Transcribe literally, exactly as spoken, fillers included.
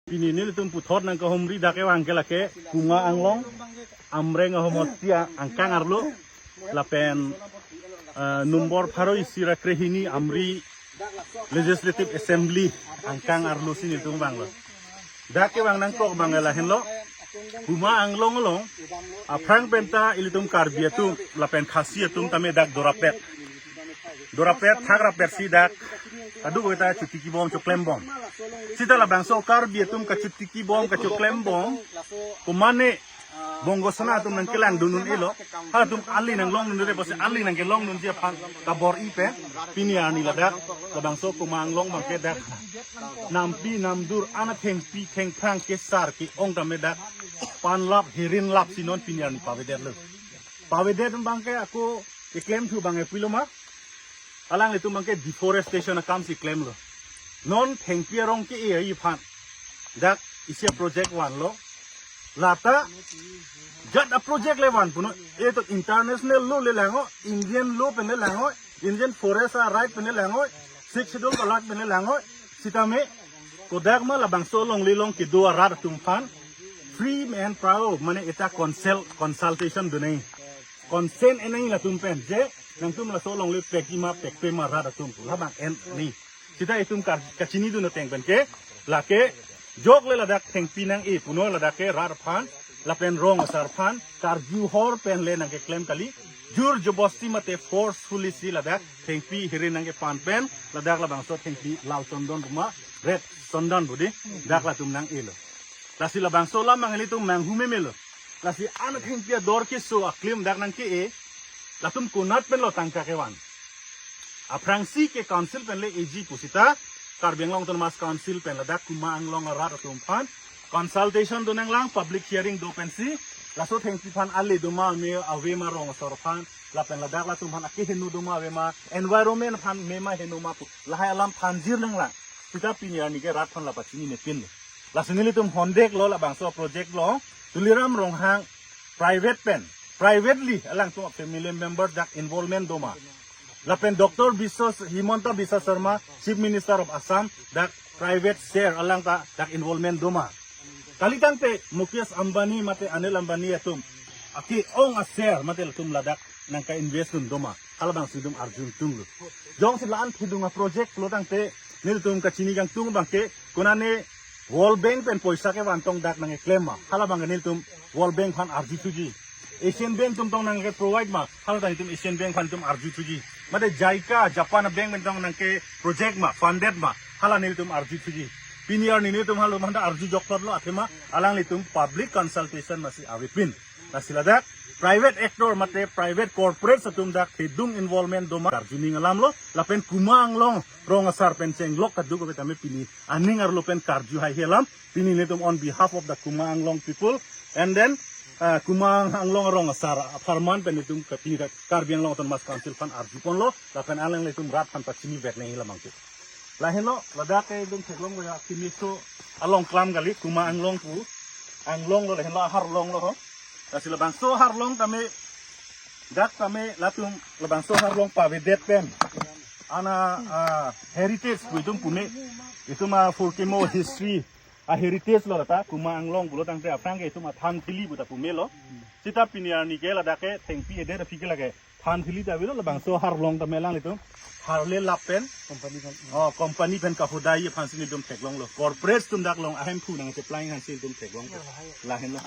Pini nelitum puthot nangkahumri dak kevang ke lake Kuma Anglong, Amreng ahomosti angkang arlo, lapen, eh, number pharo isi ra krehini Amri Legislative Assembly angkang arlo si nelitum vanglo. Dak kevang nangkok abang lahenlo, Kuma Anglong along aphrang penta ilitum Karbi atum lapen Khasi atum tame dak dorapet. Dorapet, thakrapet si dak adu ko ta chotiki bom, choklem bom. Sita labangso Karbi atum kachotiki bom, kachoklem bom, komane Bongo Sena atum nangkelangdun un-elo. Halatum ali nanglongdunde, bosi ali nangkelongdunji aphan kabor-i pen pini arni ladak labangso Kuma Anglong abang ke dak nampi namdur, ana thengpi thengphrang kesar ke-ong tame dak panlap herinlap si non pini arni pavedetlo. Pavedet abang ke ako keklem thu abang ke pulo ma, alanglitum abang ke deforestation akam si klemlo. Non thengpi arong ke-e aphan dak isi a-project vanlo. Lata jat a-project le van punon, e to international law le lang-o, Indian law pen le lang-o, Indian Forest a-right pen le lang-o, Sixth Schedule a-right pen le lang-o. Sitame kodak ma labangso longle long kedo arat atum aphan free and prior, mane eta consult, consultation dun nangji, consent en nangji latum pen, je nangtum laso longle pekji ma pekpe ma rat atum, labang en nangji. Sita itum kar-, kachinidun ateng pen ke lake jok le ladak thengpi nang-e punon, ladak ke rat aphan lapen rong asar aphan karju hor pen le nangkeklem kali, jur jobosti mate forcefully si ladak thengpi herin nangkepan pen ladak labangso thengpi lal chondon pu ma red chondon pu di, dak latum nang-elo. Lasi labangso alam abang ilitum manghu memelo. Lasi ana thengpi ador keso aklim dak nangke-e, latum konat penlo tangka kevan? Aphrangsi ke council pen le eji pusita Karbi Anglong Autonomous Council pen ladak Kuma Anglong arat atum aphan consultation do nanglang, public hearing do pensi laso thengpi aphan ale do ma me ave ma rong asar aphan, lapen ladak latum aphan akehingno do ma ave ma, environment aphan me ma hingno ma pu lahai alam thanjir nanglang. Sita pini arni ke rat aphan la pachini nepin. Lasi nelitum hondek lo labangso project lo Tuliram Ronghang private pen, privately alangtum family member dak involvement do ma, lapen Doctor Biswa, Himanta Biswa Sarma, Chief Minister of Assam, dak private share alang ta dak involvement do ma, kalitangte Mukesh Ambani mate Anil Ambani atum ake-ong a-share mate latum ladak nangka-invest dun do ma, halabang si itum arjun tunglo. Jongsi la-an thedung a-project lo tangte nelitum kachini kangtung abang ke konane World Bank pen poisa kevan tong dak nangkeklem ma, halabang ke nelitum World Bank aphan arjuthuji. Asian Bank atum tong nangke-provide ma, hala ta nelitum Asian Bank aphan itum arjuthuji. Mate JICA, Japan a-bank pen tong nangke-project ma, funded ma, hala nelitum arjuthuji. Pini arni nelitum halo manda arjujok thotlo, athema alanglitum public consultation masi avepin. Lasi ladak private actor mate private corporates atum dak thedung involvement do ma karjuning alam lo, lapen Kuma Anglong rong asar pen chenglok kaduk ave tame pini aning arlo pen karju haihe alam. Pini nelitum on behalf of the Kuma Anglong people and then, uh, Kuma Anglong rong asar apharman pen nelitum ke pini dak Karbi Anglong Autonomous Council aphan arju ponlo, lapen alanglitum rat aphan pachini vek nangji labang ke. Lahenlo, ladak ke itum theklong ya kimiso along klam kali, Kuma Anglong pu. Anglong lo lahenlo, aharlong lo ho. Lasi labangso aharlong tame, dak tame latum labangso aharlong pavedet pen ana, ah, heritage pu itum pume, itum a-four K M O history a-heritage lo lata, Kuma Anglong pulo tangte aphrang ke itum athan thili pu ta pumelo. Sita pini arni ke ladak ke thengpi edet aphi ke lake than thili ta avelo, labangso aharlong tame alanglitum harle lap pen company pen, oh, company pen kahodai aphan si nelitum theklonglo. Corporate atum dak long ahemphu nangcheplang aphan si nelitum theklonglo. Lahenlo.